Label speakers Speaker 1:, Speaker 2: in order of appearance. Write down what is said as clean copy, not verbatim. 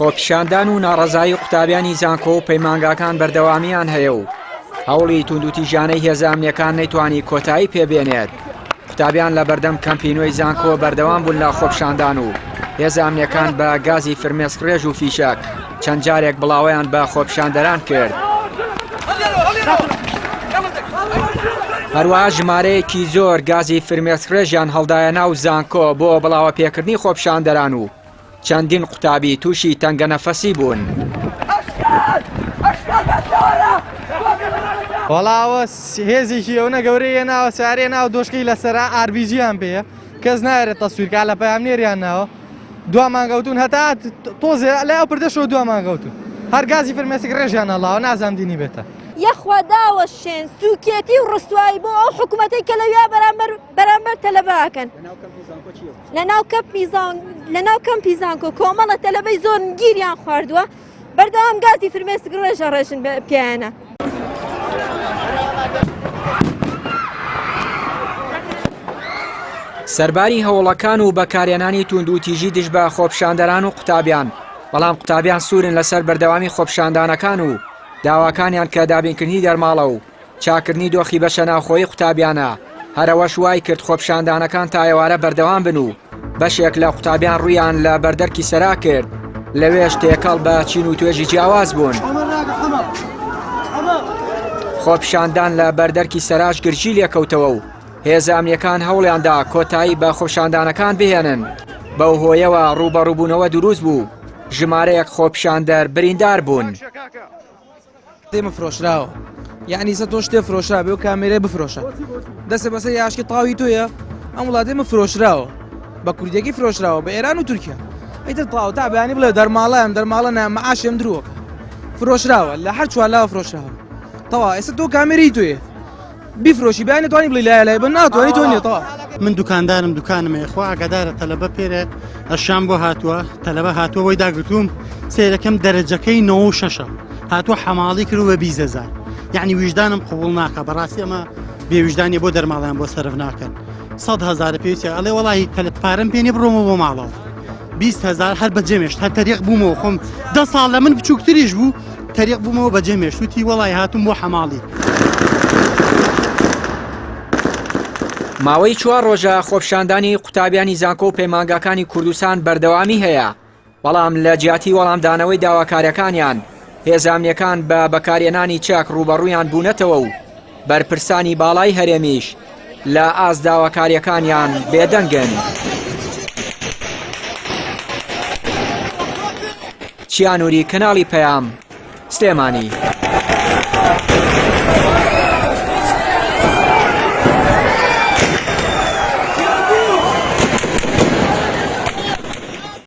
Speaker 1: خۆپیشاندان و ناڕەزایی قوتابیانی زانکۆ و پەیمانگاکان بەردەوامیان هەیە و هەوڵی توندوتیژانەی هێزە ئەمنیەکان نەیتوانی کۆتایی پێبێنێت. قوتابیان لە بەردەم کەمپی نوێی زانکۆ بەردەوام بوون لە خۆپیشاندان و هێزە ئەمنیەکان بە گازی فرمێسکڕێژ و فیشەک چەند جارێک بڵاوەیان بە خۆپیشاندەران کرد. هەروەها ژمارەیەکی زۆر گازی فرمێسکڕێژیان هەڵدایە ناو زانکۆ بۆ بڵاوە پێکردنی خۆپیشاندەران و چەندین قوتابی تووشی تەنگەنەفەسی بوون.
Speaker 2: وەڵا ئەوە هێزێکی ئەونە گەورەی هێناوە سیارەی ناو دۆشکەی لەسەرە ئاربیجیان پێیە کەس نایەرێت تەسویر کا لە پەیامنێریان ناوە دوامان گەوتون هەتا تۆزێ لای ئەو پردەشەوە دوامان گەوتون هەر گازی فرمێسک ڕێژیان هەڵاوە نازانم دینی بێتە.
Speaker 3: یەخوا داوەشێن سوکێتی و ڕسوایی بۆ ئەو حکوومەتەی کە لەویا بەرامبەر بەرامبەر تەلەبە ئەکەن لەناو کەمپی زان لەناو کەمپی زانکۆ کۆمەڵە تەلەبەی زۆر گیریان خواردووە بەردەوام گازی فرمێسک ڕێژە ڕێژن بە پیانە.
Speaker 1: سەرباری هەوڵەکان و بەکارهێنانی تووندوتیژی دژ بە خۆپیشاندەران و قوتابیان، بەڵام قوتابیان سوورن لەسەر بەردەوامی خۆپیشاندانەکان و داواکانیان کە دابینکردنی دەرماڵە و چاککردنی دۆخی بەشە ناوخۆیی قوتابیانە، هەر ئەوەش وای کرد خۆپیشاندانەکان تا ئێوارە بەردەوام بن و بەشێک لە قوتابیان ڕوویان لە بەردەرکی سەرا کرد، لەوێش تێکەڵ بە چین و توێژی جیاواز بوون. خۆپیشاندان لە بەردەرکی سەراش گرژی لێکەوتەوە و هێزە ئەمنیەکان هەوڵیاندا کۆتایی بە خۆپیشاندانەکان بهێنن، بەو هۆیەوە ڕووبەڕووبوونەوە دروست بوو، ژمارەیەک خۆپیشاندەر بریندار بوون.
Speaker 2: ئێمە فرۆشراوە یعنی سە تۆ شتێ فرۆشرا بێ و کامێرە بفرۆشە دەسە بەسە یاشکی تاوی تۆیە ئەم وڵاتێ مە فرۆشراوە بە کوردێکی فرۆشراوە بە ئێران و تورکیا ئیتر تاو تا بەیانی بڵێ دەرماڵەم دەرماڵە نە معاشێم درۆکە فرۆشراوە لە هەر چوار لاوە فرۆشراوە تەوا ئێستا تۆ کامێری توێ بیفرۆشی بەیانی توانی بڵێ لای لای بە ناتوانانی تۆ نیە تەوا
Speaker 4: من دوکاندارم دوکانم هەیە خوا ئاگادارە تەلەبە پێرێ ئەشام بۆ هاتووە تەلەبە هاتووە بۆی داگرتووم سەیرەکەم دەرەجەکەی 96 هاتووە حەماڵی کرد بە 20 هزار یعنی ویژدانم قبول ناکە بەڕاستی ئەمە بێویژدانی بۆ دەرماڵیان بۆ سەرف ناکەن 100 هزار پێویستە ئەڵێ وەڵی تەلە پارەم پێ نیە بڕۆمەوە بۆ ماڵەوە 20 هزار هەر بەجێمێشت هەر تەریق بوومەوە خۆم دە ساڵ لە من بچووکتریش بوو تەریق بوومەوە بەجێ مێشت وتی وەڵای هاتووم بۆ حەماڵی.
Speaker 1: ماوەی چوار ڕۆژە خۆپیشاندانی قوتابیانی زانکۆ و پەیمانگاکانی کوردستان بەردەوامی هەیە، بەڵام لە جیاتی وەڵامدانەوەی داواکاریەکانیان، هێزە ئەمنیەکان بە بەکارهێنانی چەک ڕووبەڕوویان بوونەتەوە و بەرپرسانی باڵای هەرێمیش لە ئاست داواکاریەکانیان بێدەنگن. چیانوری کەناڵی پەیام، سلێمانی.